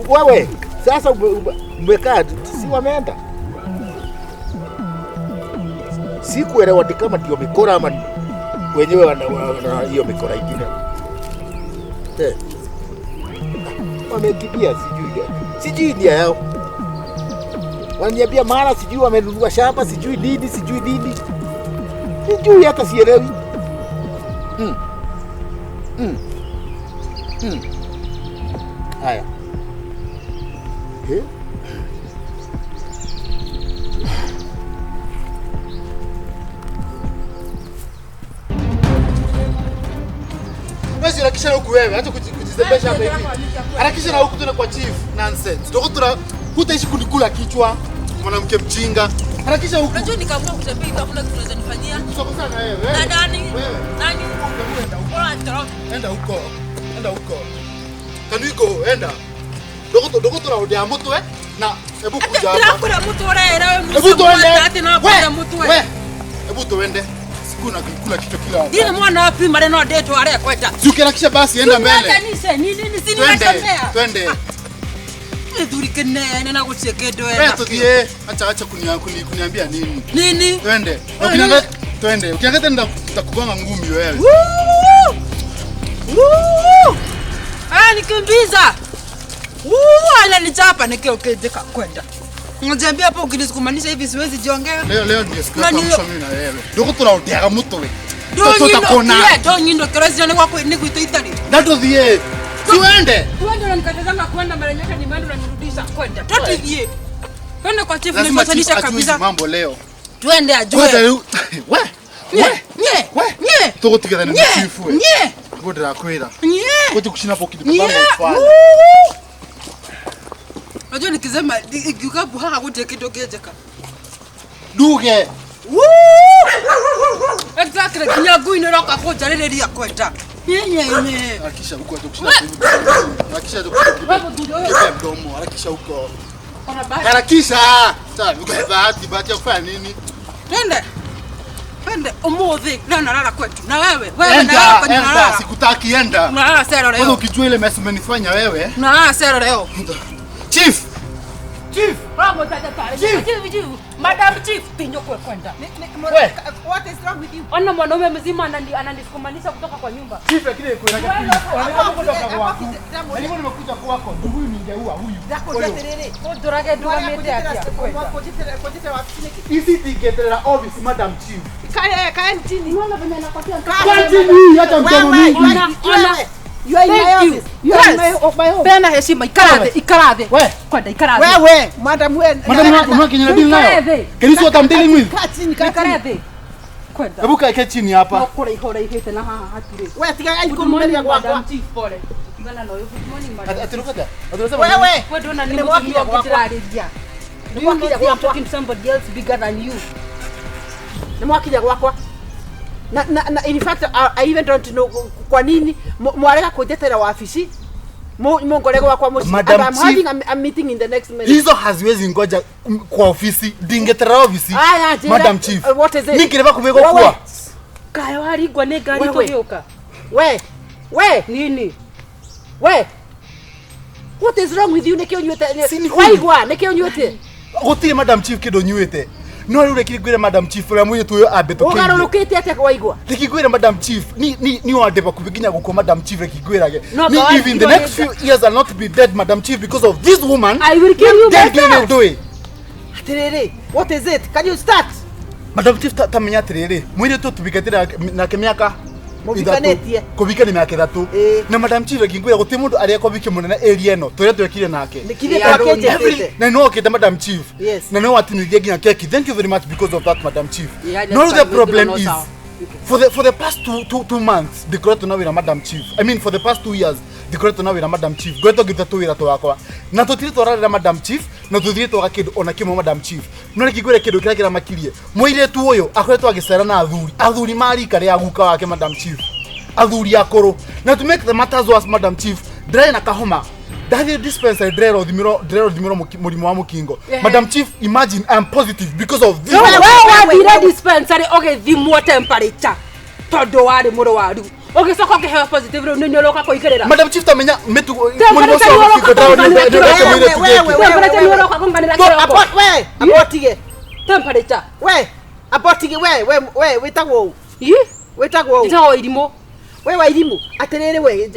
S6: Wewe sasa umekaa si wameenda. Sikuelewa ni kama ndio mikora ama wenyewe wana hiyo mikora ingine. Eh. Wamekimbia sijui. Sijui nia yao. Wananiambia mara sijui wamenunua shamba sijui nini sijui nini. Sijui hata sielewi. Haya. Eh?
S5: Wewe harakisha na huku wewe, acha kujizembesha hapa hivi. Harakisha na huku tena kwa chief. Nonsense. Ndio hutaishi kunikula kichwa, mwanamke mjinga. Harakisha huku.
S7: Unajua nikaamua kutembea hivi hakuna kitu unaweza nifanyia.
S5: Tutakosana na wewe.
S7: Na nani?
S5: Wewe.
S7: Nani?
S5: Enda huko.
S7: Bora nitoroke.
S5: Enda huko. Enda huko. Can we go? Enda. Ndogo tuna mutwe na hebu kuja hapa.
S7: Ndakura mtu urera wewe
S5: Hebu tuende.
S7: Ati nakura mtu
S5: We. Hebu tuende. Siku na kula kichwa kila wakati.
S7: Ndine mwana wa primary no ndetwo arekwenda.
S5: Si ukiharakisha basi enda mbele.
S7: Kanisa ni nini si
S5: Twende.
S7: ninatembea.
S5: Twende.
S7: Gĩthuri kĩnene na gũtirĩ kĩndũ
S5: Wewe
S7: ena.
S5: tuthie. Acha kuniambia nini?
S7: Nini?
S5: Twende. Ukiangalia twende. Ukiangalia tena nitakugonga ngumi wewe.
S7: Woo! Woo! Ah, nikimbiza. Woo, ananichapa nikio kijika kwenda. Unaniambia hapo ukinisukumanisha hivi siwezi jiongea.
S5: Leo ndio siku ya
S7: Nani-
S5: mwisho mimi na wewe. Ndio tunaondeaga mutwe.
S7: Ndonyindo
S5: Tutakona.
S7: ndonyindo kĩrocio nĩ gwakwa nĩ gwitũ itari.
S5: Na tuthie. Tuende.
S7: Tuende unanikatazanga kwenda mara nyaka ni mimi unanirudisha kwenda. Tutithie. Twende kwa chief
S5: Lazima chief
S7: nipatanisha
S5: ajue hizi
S7: kabisa.
S5: mambo leo.
S7: Twende ajue.
S5: Kwanza leo. We.
S7: Nye,
S5: We.
S7: nye,
S5: We.
S7: nye.
S5: Tugutigithana na
S7: Nye,
S5: chief we.
S7: nye,
S5: Ngo ndirakwira.
S7: nye.
S5: Kuti kushina hapo kitu
S7: Nye.
S5: kama ufanye.
S7: Woo! Unajua nikisema ikiuka haha gũtirĩ kĩndũ kĩnjĩka.
S5: Duge.
S7: Exactly, nginya ngui nĩ ĩroka kũnjarĩrĩria kwenda. Nye, nye, nye.
S5: Harakisha huko acha kushina hapo. Harakisha huko. Kipe mdomo, harakisha huko.
S7: Ona bahati.
S5: Harakisha. Sasa uko bahati ya kufanya nini?
S7: Twende. Twende umuthi leo nalala kwetu. Na wewe, wewe
S5: Enda,
S7: nalala kwenye
S5: enda,
S7: nalala.
S5: sikutaki enda.
S7: Unalala sero
S5: Kwanza
S7: leo.
S5: ukijua ile mess umenifanya wewe.
S7: Unalala sero leo.
S5: Chief. Chief. Chief.
S8: Chief, chief. Madam Chief, tinyokwe kwenda.
S5: We.
S2: What is wrong with you?
S8: Ona mwanaume mzima ananisukumanisha kutoka kwa nyumba.
S5: Chief lakini kwenda kwa kwako. Na niko nimekuja kwako. Huyu ningeua huyu.
S8: Ndurage ndugamite atia.
S5: Isi tingeterera office Madam Chief.
S2: Kae chini.
S8: Unaona venye anapatia.
S5: Kwa chini acha mdomo mingi.
S8: Ona, ona.
S2: You are in my
S8: Thank you.
S2: office. You are in my,
S8: Yes.
S2: of my home.
S8: Peana heshima, ikarathe, ikarathe.
S5: We.
S8: Kwenda ikarathe.
S2: Wewe, madam wewe.
S5: Madam unakinyana deal nayo.
S8: Ikarathe.
S5: Can you see what I'm dealing with?
S2: Kaa chini, kaa chini.
S8: Ikarathe. Kwenda.
S5: Hebu kae chini hapa.
S8: No kũraiha ũraihĩte na haha hatirĩ.
S2: Wewe tiga
S8: Good
S2: kurumeria
S8: morning,
S2: gwakwa.
S8: Madam Chief, pole. Tigana na ũyũ. Good morning, madam.
S5: Atiruka. Atirusema.
S2: Wewe.
S8: Wewe ndona ni
S2: Nĩ
S8: mũtumia
S2: mwakinya
S8: ũngĩ
S2: gwakwa.
S8: ndĩrarĩria. Do you
S2: Nĩ
S8: know
S2: mwakinya
S8: I'm
S2: gwakwa.
S8: talking to somebody else bigger than you?
S2: Nĩ mwakinya gwakwa. Na in fact I even don't know kwa nini mwarega kunjetera wabici mungore gwakwa muciĩ.
S5: Madam
S2: And I'm
S5: Chief.
S2: having a meeting in the next minute.
S5: Hizo haziwezi ngoja kwa ofisi. Ndingeterera ofisi.
S2: Aya, njĩra.
S5: Madam Chief.
S2: What is it?
S5: Nikireba kubego
S2: Wewe.
S5: kwa.
S8: Kaĩ waringwo nĩ ngari
S2: Wewe.
S8: tũgĩũka?
S2: We. We.
S8: Nini?
S2: We. What is wrong with you? Nĩkĩ ũnyuĩte?
S5: Si ni huyu.
S2: Waigua, nĩkĩ ũnyuĩte?
S5: Gũtirĩ Madam Chief kĩndũ nyuĩte. No rĩu reke ngwĩre Madam Chief ũrĩa mũirĩtu ũyũ ambĩtũkĩire.
S2: Ũgarũrũkĩte atĩa waigua?
S5: Reke ngwĩre Madam Chief ni wande bakubi nginya gũkua Madam Chief reke ngwĩrage.
S8: No,
S5: Ni
S8: but
S5: if in the next few years I'll not be dead Madam Chief because of this woman.
S8: I will kill you
S5: Then
S8: myself.
S5: do it.
S2: Atĩrĩrĩ, what is it? Can you start?
S5: Madam Chief ta menya atĩrĩrĩ mũirĩtu tũbikĩte nake mĩaka
S2: Mũbikanĩtie.
S5: kũbika nĩ mĩaka ĩtatũ
S2: Ĩĩ.
S5: na Madam Chief reke ngwĩre gũtirĩ mũndũ arĩa kũbiki mũnene area ĩno tũrĩa twekire nake
S2: Nĩkĩrĩ
S7: Yeah.
S2: twakĩnjĩtĩte?
S5: na no okite Madam Chief
S2: Yes.
S5: na no watinithia nginya keki. Thank you very much because of that Madam Chief.
S7: Yeah,
S5: No,
S7: that's
S5: the
S7: fine.
S5: problem
S7: No,
S5: is
S7: sawa.
S5: for the past two months ndikoretwo na wĩra Madam Chief. I mean for the past 2 years ndikoretwo na wĩra Madam Chief. Ngoretwo ngĩruta tũwĩra twakwa na tũtirĩ twararĩra Madam Chief na tũtirĩ twaga kĩndũ ona kĩmwe Madam Chief. No reke ngwĩre kĩndũ kĩrĩa kĩramakirie mũirĩtu ũyũ akoretwo agĩcera na athuri ma rika rĩa guka wake Madam Chief, athuri akũrũ. Na to make the matters worse Madam Chief, ndĩrarĩ na kahoma ndathiĩ dispensary ndĩrerwo thimĩrwo mũrimũ wa mũkingo. Madam Chief, imagine I am positive because of this.
S8: We
S2: Wewe,
S8: wathire dispensary ũgĩthimwo temperature tondũ warĩ mũrwaru ũgĩcoka ũkĩheo positive rĩu nĩ ũroka kũigĩrĩra.
S5: Madam Chief tamenya mĩtugo mũrimũ
S8: Temperature
S5: ũcio wa
S8: nĩ
S5: mũkingo
S8: ũroka
S5: ndĩrarwo
S8: kũnganĩra
S5: nĩ ũrete mũirĩtu
S2: Wewe,
S5: gĩkĩ.
S2: wewe,
S8: Temperature nĩ ũroka kũnganĩra kĩroko.
S2: Abot, we, abotige.
S8: Temperature.
S2: We, abotige, we, wĩtagwo ũ?
S8: Ĩ?
S2: Wĩtagwo ũ?
S8: Njĩtagwo irimũ.
S2: We Wairimũ, atĩrĩrĩ we,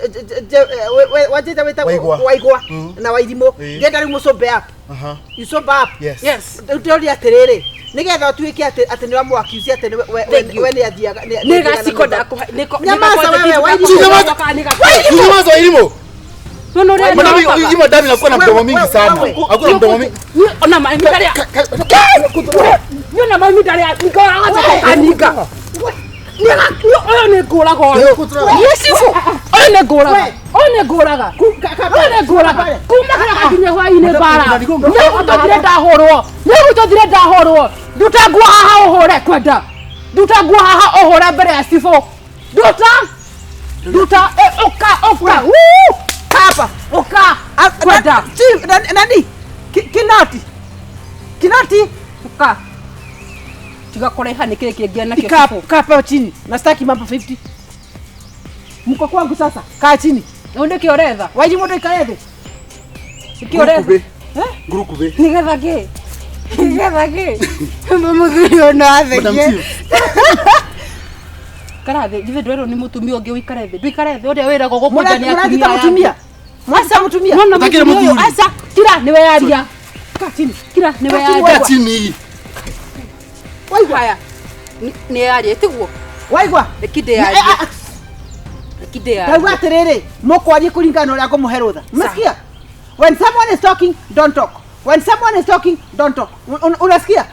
S2: wanjĩte wĩtagwo
S5: Waigua.
S2: Waigua na Wairimũ.
S5: Ĩĩ.
S2: Ndĩrenda rĩu mũcombe up.
S5: Aha.
S2: You sober up.
S5: Yes.
S8: Yes.
S2: Rĩu ndĩroria atĩrĩrĩ, nĩgetha ũtuĩke atĩ nĩ wamũaccuse atĩ
S8: Thank you.
S2: we nĩ athiaga
S8: Nĩ gaciko ndakũhe.
S2: Nyamaza wewe, Wairimũ.
S5: Nyamaza Wairimũ.
S8: Nona ũrĩa
S5: Madam,
S8: nyokaga.
S5: hii madam inakuwa na mdomo mingi
S2: Wewe,
S5: sana.
S2: wewe.
S5: Hakuna mdomo mingi.
S8: Ona maĩ ndarĩa. Niona maĩ ndarĩa. Nikoraga ũyũ nĩ ngũraga ũyũ. Niĩ cibũ. Ũyũ nĩ ngũraga. Ũyũ nĩ ngũraga. Ũyũ nĩ ngũraga. Kuma kĩroko nginya hwaĩ-inĩ mbara. Nĩgũtũthire ndahũrwo. Nĩgũtũthire ndahũrwo. Nduta nguo haha ũhũre kwenda. Nduta nguo haha ũhũre mbere ya cibũ. Nduta. Nduta. Ũka ũka. Wuu.
S2: Hapa.
S8: Ũka. Kwenda.
S2: Chief, nani? Kinoti. Kinoti.
S8: Ũka. Tiga kũraiha nĩ kĩrĩ kĩngĩ nakĩo
S2: Kaa
S8: cibũ.
S2: kaa pale chini. Na sitaki mambo 50. Mko kwangu sasa. Kaa chini.
S8: Rĩu nĩkĩ ũretha?
S2: Wairimũ ndũikare thĩ.
S8: Nĩkĩ ũretha?
S5: Ngurukube.
S8: Nĩgetha kĩ? Nĩgetha kĩ? Mũthuri ũyũ no
S5: Madam
S8: athekie.
S5: Chief.
S8: Ikara thĩ, githĩ ndwerwo nĩ mũtumia ũngĩ ũikare thĩ. Ndũikare thĩ ũrĩa wĩragwo gũkũnja nĩ
S2: Mũranjĩta
S8: atumia
S2: mũtumia. Mwanjĩta mũtumia.
S8: Nona
S5: Ũtakĩrĩ
S8: mũtumia ũyũ,
S5: mũthuri.
S8: aca, kira nĩwe yaria.
S2: Kaa chini.
S8: Kira nĩwe
S2: Kaa chini
S8: yaria.
S5: Kaa chini.
S2: Waigua.
S7: Haya. Nĩ yaria tiguo.
S2: Waigua.
S7: Reke ndĩyarie. Reke ndĩyarie.
S2: Ndauga atĩrĩrĩ, mũkwarie kũringana na ũrĩa ngũmũhe rũtha. Umesikia? When someone is talking, don't talk. When someone is talking, don't talk. Unasikia?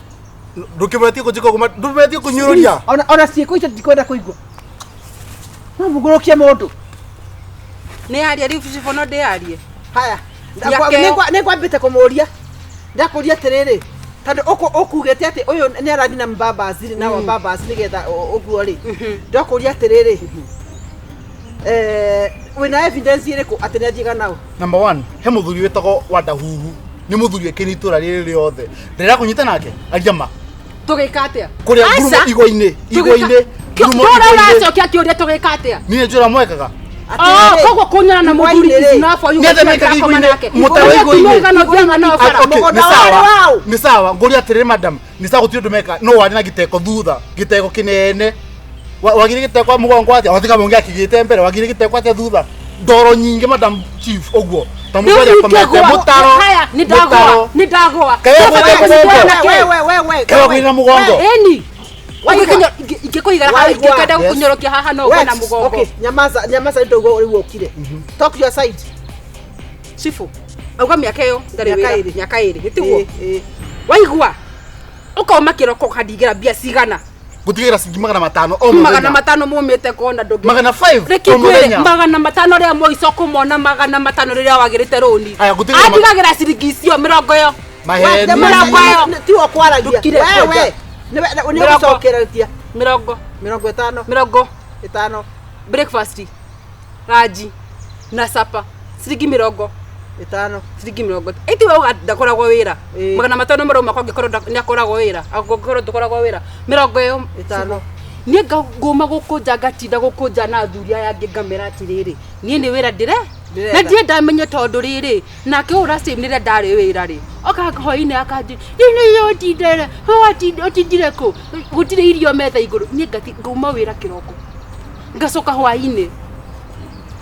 S5: Ndũkĩbetie kũnjĩka ũguo, ndũbetie kũnyũrũria.
S2: Ona ciĩko icio ndikwenda kũigua. No mũgũrũkie mũndũ.
S7: Nĩ yaria rĩu cibũ no ndĩyarie.
S2: Haya.
S7: Nĩakeo.
S2: Nĩngwambĩte kũmũria. Ndakũria atĩrĩrĩ, tondũ ũkugĩte atĩ ũyũ nĩ arathiĩ na mbambaci na wambambaci nĩgetha ũguo rĩ. Ndakũria atĩrĩrĩ, wĩna evidence ĩrĩkũ atĩ nĩ athiaga nao?
S5: Number 1, he mũthuri wĩtagwo Wandahuhu. Nĩ mũthuri wĩkĩire itũra rĩrĩ rĩothe. Ndĩrera kũnyita nake, aria ma.
S7: Tũgĩka atĩa?
S5: Kũrĩa
S7: Aca.
S5: ngurumo igwa-inĩ, igwa-inĩ, ngurumo
S8: Tũra
S5: igwa-inĩ.
S8: ũracokia kĩũria tũgĩka atĩa?
S5: Niĩ njũra mwekaga.
S8: Ah, koguo kunyana na muthuri is enough for you.
S5: Nĩ atĩa mekaga igũrũ-inĩ? Mũtaro igũrũ-inĩ. Ah, okay,
S1: Mũgũnda
S5: nĩ sawa.
S1: warĩ waũ?
S5: Nĩ sawa ngũria atĩrĩrĩ madam nĩ sawa gũtirĩ ũndũ meka no warĩ na gĩteko thutha gĩteko kĩnene wagire gĩteko mũgongo atĩa watiga mũngĩ akĩgĩte mbere wagire gĩteko atĩa thutha ndoro nyingĩ madam chief ũguo ta mũndũ arĩa akomete mũtaro
S8: Haya, nĩ ndagwa, nĩ ndagwa.
S5: Kaĩ wagwĩte mũgongo?
S2: We, we, we, we,
S5: Kaĩ wagwĩte na mũgongo?
S8: Ĩni.
S2: Waigua.
S8: Ingĩkũigara haha
S2: Waigua.
S8: ingĩkenda
S5: Yes.
S8: gũkũnyorokia haha no ũgwe na
S2: Wex,
S8: mũgongo.
S2: okay, nyamaza, nyamaza ndio rĩu ũkire. Talk your side.
S8: Chifu, auga mĩaka ĩyo ndarĩ
S2: Mĩaka
S8: wĩra.
S2: ĩrĩ.
S8: Mĩaka ĩrĩ, nĩtiguo?
S2: Ĩ, ĩ.
S8: Waigua? Ũkauma kĩroko ũkandigĩra mbia cigana?
S5: Ngũtigĩra ciringi 500 o
S8: Magana
S5: mũthenya.
S8: matano mumĩte kona ndũngĩ.
S5: 500
S8: Reke
S5: o
S8: ngwĩre,
S5: mũthenya.
S8: 500 rĩa mũico kũmona 500 rĩrĩa wagĩrĩte rũni.
S5: Aya, ngũtigĩra
S8: Andigagĩra ciringi icio mĩrongo ĩyo.
S5: Maheni.
S8: Mĩrongo ĩyo.
S2: Tiwe kwaragia.
S8: Ndũkire
S2: We,
S8: kwanja.
S2: we. Nĩ
S8: Mĩrongo.
S2: ũgũcokereria.
S8: Mĩrongo.
S2: 50.
S8: Mĩrongo.
S2: Ĩtano.
S8: Breakfast. Ranji. Na sapa. Ciringi mĩrongo.
S2: Ĩtano.
S8: Ciringi mĩrongo. Ĩti we uga ndakoragwo wĩra.
S2: Ĩ.
S8: 500 marauma kwa angĩkorwo nĩakoragwo wĩra. Angĩkorwo ndũkoragwo wĩra. Mĩrongo ĩyo.
S2: Ĩtano.
S8: Niĩ ngũma gũkũnja ngatinda gũkũnja na athuri aya angĩ ngamera atĩrĩrĩ niĩ nĩ wĩra ndĩre
S2: Ndĩretha.
S8: na ndirĩ ndamenye tondũ rĩrĩ nake ũyũ ũracĩ rĩrĩa ndarĩ wĩra rĩ oka hwainĩ akanjĩ nĩ ũtindere ũtindire kũ gũtirĩ irio metha igũrũ niĩ ngauma wĩra kĩroko ngacoka hwainĩ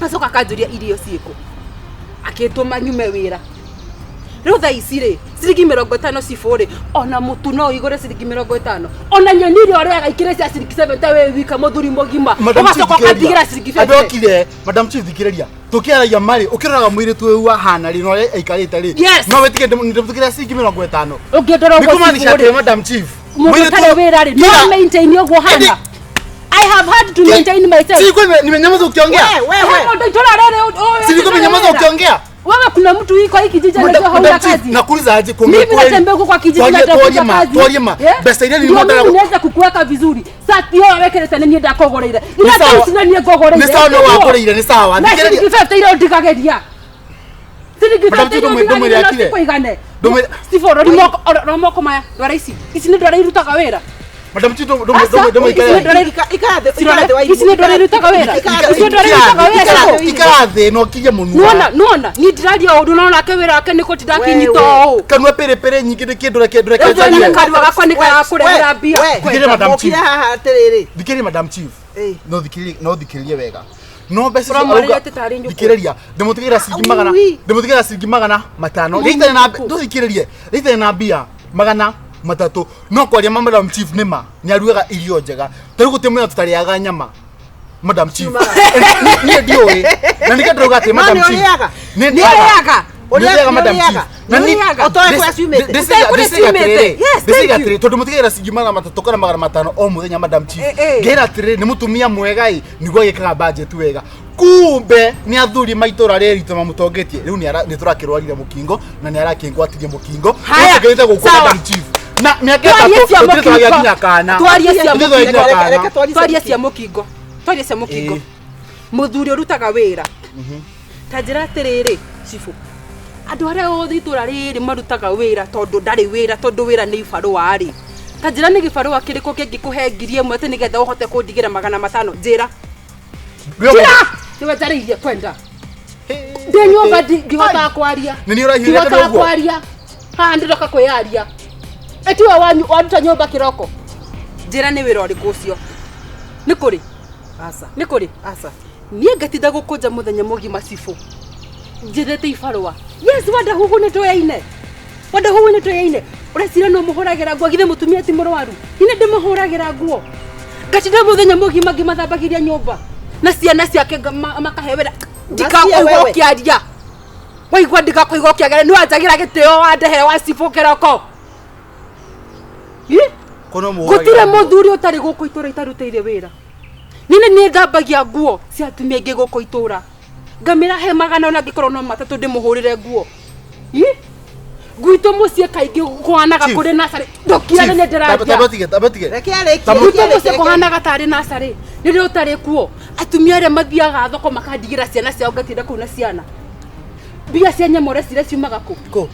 S8: ngacoka akanjũria irio ciĩkũ akĩtũma nyume wĩra rĩu thaa ici rĩ ciringi 50 cibũ rĩ ona mũtu no ũigũre ciringi 50 ona nyeni iria ũrĩaga ikĩrĩ cia ciringi 70 wĩ wika mũthuri mũgima
S5: Madam Chief,
S8: ũgacoka ũkandigĩra ciringi
S5: thikĩrĩria.
S8: 50
S5: Ambe ũkire madam chief thikĩrĩria tũkĩaragia marĩ ũkĩroraga mũirĩtu ũyũ ahana rĩ na ũrĩa aikarĩte rĩ
S8: Yes.
S5: no wĩtĩkie ndĩmũtigĩra ciringi 50
S8: ũngĩndora
S5: nĩ
S8: ũguo
S5: kũmaanisha
S8: cibũ
S5: atĩrĩ
S8: rĩ
S5: madam chief
S8: mũndũ
S5: mũirĩtu
S8: ũtarĩ wĩra rĩ
S5: Kira-
S8: no maintain ũguo hana I have had to maintain myself.
S5: Siko nimenyamaza ukiongea.
S2: We, we, we.
S8: Mũndũ itũra rĩrĩ ũyũ
S5: Si nilikuwa nimenyamaza ukiongea.
S8: Wewe kuna mtu iko hiki kijiji
S5: Madam-
S8: anajua hauna
S5: Madam Chief,
S8: kazi.
S5: nakuuliza aje kuongea
S8: Mimi
S5: kweli.
S8: natembea huko kwa kijiji
S5: Twarie-
S8: natafuta
S5: twarie ma,
S8: kazi.
S5: twarie ma.
S8: Yeah?
S5: Mbeca iria
S8: Ndio
S5: nilikuwa
S8: mimi niweze kukuweka vizuri. Sati hiyo wekere niĩ ndakũgũrĩire.
S5: Nĩ sawa.
S8: Ira ici niĩ ngũgũrĩire.
S5: Nĩ sawa no wakũrĩire, nĩ sawa.
S8: Na
S5: Thikĩrĩria.
S8: ciringi 50 iria ũndigagĩria. Ciringi
S5: Madam
S8: 50
S5: Chief,
S8: iria
S5: ndũmwĩre
S8: ũndigagĩria no
S5: akire.
S8: cikũigane.
S5: Ndũmwĩre-
S8: Steve, rori moko, rora moko maya. Ndwara ici. Ici nĩ ndwara irutaga wĩra.
S5: Madam Chief,
S8: Aca,
S5: ndũmwĩkere.
S8: ici nĩ ndwara
S2: Ikara thĩ, ikara thĩ,
S8: Ici nĩ ndwara irutaga wĩra. Ici nĩ ndwara irutaga wĩra. Steve.
S5: Ikara thĩ na ũkirie mũnua.
S8: Nuona, nuona, niĩ ndiraria ũndũ no nake wĩra wake nĩ kũtinda akinyita ũũ.
S5: Kanua pĩrĩpĩrĩ nyingĩ nĩ kĩndũ reke ndũreke
S8: Rĩu
S5: njarie.
S8: niĩ kanua gakwa nĩ karakũrehera mbia.
S5: Thikĩrĩria Madam Chief.
S2: Ũkire haha atĩrĩrĩ.
S5: Thikĩrĩria Madam Chief.
S2: Ĩ.
S5: No thikĩrĩrie, no thikĩrĩrie wega. No mbeca icio
S8: Ũramwarĩria
S5: arauga-
S8: atĩ tarĩ nyũkwa.
S5: thikĩrĩria ndĩmũtigĩra ciringi magana
S2: Ui.
S5: ndĩmũtigĩra ciringi 500 rĩitane na ndũthikĩrĩrie rĩitane na mbia 300 no kwaria ma Madam Chief nĩ ma nĩ arugaga irio njega ta rĩu gũtirĩ mũthenya tũtarĩaga nyama Madam Chief niĩ ndiũĩ na nĩkĩo ndĩrauga atĩ
S2: No
S5: Madam
S2: nĩ
S5: Chief
S2: ũrĩaga?
S5: nĩ
S8: Nĩ ũrĩaga?
S5: ndĩrĩaga Madam
S2: Nĩ ũrĩaga?
S5: Chief na
S8: Nĩ
S5: nĩ
S8: ũrĩaga?
S2: Ũtoĩ kũrĩa ciumĩte?
S8: Ũtoĩ kũrĩa ciumĩte? Yes, thank
S5: ndĩciga
S8: you.
S5: atĩrĩ tondũ mũtigagĩra ciringi 300 kana 500 o mũthenya Madam Chief
S8: Eh, eh.
S5: ngera atĩrĩrĩ nĩ mũtumia mwega ĩ nĩguo agĩkaga budget wega kumbe nĩ athuri maitũra rĩrĩ ritũ mamũtongetie rĩu nĩ tũrakĩrwarire mũkingo na nĩ arakĩngwatirie mũkingo
S8: Haya,
S5: Rĩu tũkĩrĩte gũkũ
S8: sawa.
S5: Madam Chief na mĩaka
S8: Twarie
S5: 3
S8: cia
S5: tũtirĩ tũragĩa
S8: mũkingo.
S5: nginya kana
S8: Twarie cia
S5: Tũtirĩ tũragĩa nginya
S2: Reke-
S5: kana.
S2: reke twarie cia
S8: Twarie cia mũkingo. Twarie cia mũkingo.
S5: Ĩ.
S8: Mũthuri ũrutaga wĩra. Ta njĩra atĩrĩrĩ, cibũ. Andũ arĩa othe itũra rĩrĩ marutaga wĩra tondũ ndarĩ wĩra tondũ wĩra nĩ ibarũa rĩ. Ta njĩra nĩ gĩbarũa kĩrĩkũ kĩngĩkũhe 1000 atĩ nĩgetha ũhote kũndigĩra 500? Njĩra. Njĩra! Nĩwe njarĩirie kwenda. Ndĩ nyũmba ndihotaga kwaria.
S5: Nĩ niĩ ũrahiũrĩte
S8: Ndihotaga
S5: ũguo?
S8: kwaria. Haha ndĩroka kwĩyaria. Ĩtiwe wanyu waruta nyũmba kĩroko. Njĩra nĩ wĩra ũrĩkũ ũcio? Nĩ kũrĩ?
S2: Aca.
S8: Nĩ kũrĩ?
S2: Aca.
S8: Niĩ ngatinda gũkũnja mũthenya mũgima cibũ. Njethete ibarũa. Yes, Wadahuhu nĩ tũyaine. Wadahuhu nĩ tũyaine. Ũreciria no mũhũragĩra nguo githĩ mũtumia ti mũrwaru? Niĩ ndĩmũhũragĩra nguo. Ngatinda mũthenya mũgima ngĩmathambagĩria nyũmba. Na ciana ciake makahe wĩra. Ndikakũigua
S2: wewe.
S8: ũkĩaria. Waigua ndikakũigua ũkĩaria nĩ wanjagĩra gĩtĩo wandehere wa cibũ kĩroko. Ĩ?
S5: Kono mũhũragĩra
S8: Gũtirĩ
S5: nguo.
S8: mũthuri ũtarĩ gũkũ itũra itarutĩire wĩra. Niĩ nĩ thambagia nguo cia atumia aingĩ gũkũ itũra. Ngamĩra he magana ona angĩkorwo no matatũ ndĩmũhũrĩre nguo. Ĩ? Gwitũ mũciĩ kaingĩ kũhanaga
S5: Chief.
S8: kũrĩ nacarĩ. Ndũkirane nĩ ndĩraria.
S5: Tamba tige, tamba tige.
S2: Reke arĩkie.
S5: Tamba-
S8: Gwitũ mũciĩ kũhanaga tarĩ nacarĩ. Rĩrĩa ũtarĩ kuo, atumia arĩa mathiaga thoko makandigĩra ciana ciao ngatinda kũu na ciana. Mbia cia nyama ũreciria ciumaga kũ?
S5: Kũ?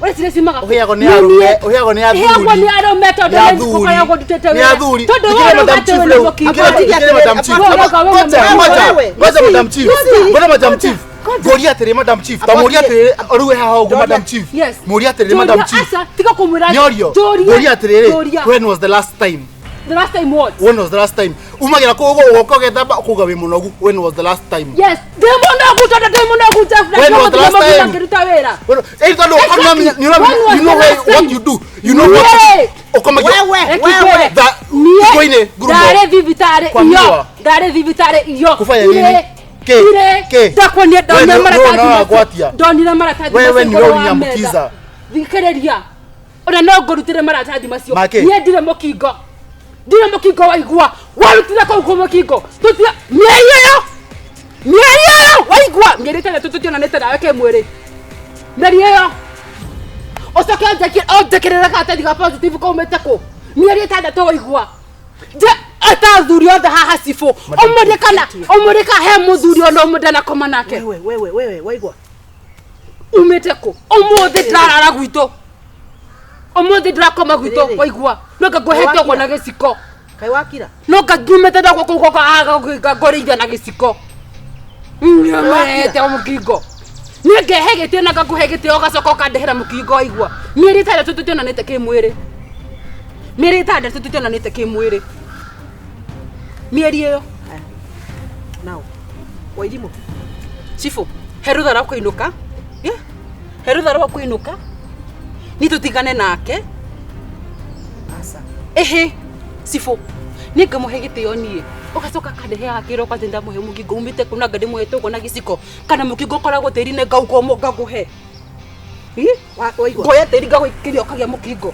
S8: Ũreciria ciumaga kũ?
S5: Ũheagwo nĩ arũme, ũheagwo nĩ athuri.
S8: Heagwo nĩ arũme tondũ
S5: Nĩ
S8: nĩ
S5: athuri.
S8: ngũkoragwo ndutĩte
S5: Nĩ
S8: wĩra.
S5: athuri.
S8: Tondũ
S5: Thikĩrĩria
S8: wewe
S5: Madam
S8: ũrauga atĩ
S5: Chief
S8: wĩna
S5: rĩu.
S8: mũkingo.
S5: Thikĩrĩria, thikĩrĩria Madam Chief.
S8: Wewe ũrauga wĩna
S5: Ngoja,
S8: mũkingo.
S5: ngoja,
S1: Wewe.
S5: ngoja Madam Chief.
S1: Ngoja.
S5: Ngoja Madam Chief. Ngoria atĩrĩ Madam Chief. Ta mũrie atĩrĩrĩ, rĩu we haha ũguo Madam Chief.
S8: Yes.
S5: Mũrie atĩrĩrĩ Madam
S8: Njũria,
S5: Chief.
S8: aca, tiga kũmwĩra.
S5: Nĩorio.
S8: Njũria.
S5: Ngoria atĩrĩrĩ,
S8: Njũria.
S5: when was the last time?
S8: The last time what?
S5: When was the last time? Umagira kũu ũguo ũgoka ũgethamba ũkauga wĩ mũnogu. When was the last time?
S8: Yes, ndĩ mũnogu tondũ ndĩ mũnogu Jeff, na
S5: When was the last
S8: ndĩ mũnogu
S5: time?
S8: ngĩruta wĩra.
S5: When- Eh, tondũ
S8: Exactly.
S5: ũkamenya- nĩ ũramenya-
S8: When was
S5: you know
S8: the
S5: why-
S8: last
S5: what
S8: time?
S5: you do. You know what
S8: Niĩ.
S5: ũkomagia-
S1: Wewe,
S8: Reke
S1: wewe.
S8: ngwĩre.
S5: Tha-
S8: Niĩ
S5: Ngũinĩ, ngurumo.
S8: ndarĩ thibitarĩ
S5: Kwa
S8: iyo
S5: miwa.
S8: ndarĩ thibitarĩ iyo
S5: Kufanya
S8: Irĩ,
S5: nini? Kĩ?
S8: irĩ
S5: Kĩ?
S8: ndakuonia ndonire
S5: Wewe nĩ-
S8: maratathi
S5: nĩwe
S8: macio.
S5: ũragwatia.
S8: Ndonire maratathi
S5: Wewe
S8: macio
S5: nĩwe
S8: igũrũ wa
S5: ũrĩnyambukiza.
S8: metha. Thikĩrĩria ona no ngũrutĩre maratathi macio
S5: Makĩ?
S8: niĩ ndirĩ mũkingo ndirĩ mũkingo waigua warutire kũu kũ mũkingo tũtira mĩeri ĩyo mĩeri ĩyo waigua mĩeri ĩtandatũ tũtionanĩte nawe kĩmwĩrĩ mĩeri ĩyo ũcoke ũnjĩkĩrĩre karatathi ga positive kaumĩte kũ mĩeri ĩtandatũ waigua nje ata athuri othe haha cibũ ũmũrie kana ũmũrie kana he mũthuri ona ũmwe ndanakoma nake
S1: Wewe, wewe, wewe, waigua.
S8: umĩte kũ ũmũthĩ ndĩrarara gwitũ ũmũthĩ ndĩrakoma gwitũ
S1: Rĩrĩ.
S8: waigua no ngangũhete ũguo na gĩciko
S1: Kaĩ wakira?
S8: no nganyumĩte ndakwo kũu gwakwa ngũrĩithia na gĩciko nĩmete mũkingo niĩ ngehe gĩtĩo na ngakũhe gĩtĩo ũgacoka ũkandehera mũkingo waigua mĩeri ĩtandatũ tũtionanĩte kĩmwĩrĩ mĩeri ĩtandatũ tũtionanĩte kĩmwĩrĩ mĩeri ĩyo
S1: Now. Wairimũ.
S8: cibũ he rũtha rwa kũinũka Yeah. he rũtha rwa kũinũka ni tũtigane nake
S1: Aca.
S8: ĩhĩ cibũ niĩ ngamũhe gĩtĩo niĩ ũgacoka kandeheaga kĩroko atĩ ndamũhe mũkingo umĩte kũ na nga ndĩmũhete ũguo na gĩciko kana mũkingo ũkoragwo tĩri-inĩ ngauga ũmwe ngakũhe
S1: Wa- Waigua.
S8: ngoya tĩri ngagũikĩria ũkagĩa mũkingo